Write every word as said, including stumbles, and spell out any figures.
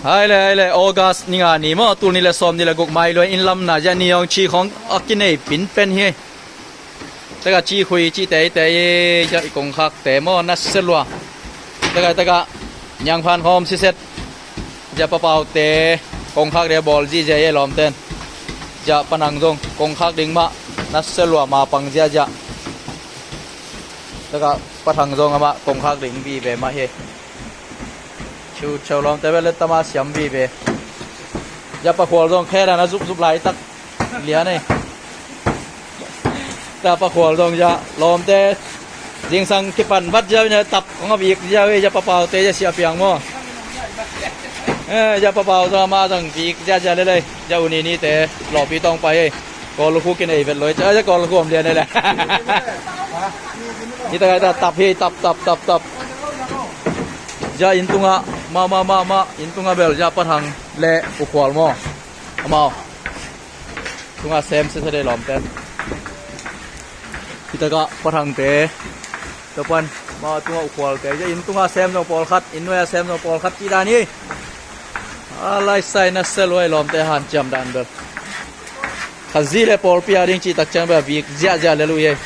Hai le, hai le, August ni nga ni maw, tul ni le sawm ni le guk mai lua in lam na, ya ni ong chi khong a kinei pin pen hi. Taka chi khui chi tei tei, ya i kongkhak te maw, na se lua. Taka, taka, nyang phan khom si set. Ya pa pau te, kongkhak de bol ji ja ye lawm ten. Ya pa nang zong, kongkhak ding mah, na se lua ma pang zia zia. Taka pa thang zong ama kongkhak ding bi ve mah hi. Chu chau lawm te ve le tama siam bi ve. Ya pa khual zong khe dan a zup zup lai tak lian ei. Ta pa khual zong ya lawm te zingsang kipan vat ya ne tap kong a vik ya ve ya pa pau te ya sia piang maw. Eh, ya pa pau zong ama zong vik ya ya le le. Ya u ni ni te lawpi tong pai ei. Kawl lu khu kinei vet loi cha ya kawl lu khu om lian ei le. Ita ita tap hi tap tap tap tap. Ya inn tunga ma ma ma ma inn tunga bel ya pa thang le u khual maw. Amau tunga sem se se de lawm ten. Ita ka pa thang te. Topan ma tunga u khual te ya inn tunga sem zong pawlkhat, inn nuai a sem zong pawlkhat ti dan hi. A lai sai na se luai lawm te han ciam dan bel. Khazi le pawlpi a ding cih tak ciang bel vik ziahziah le lui ei.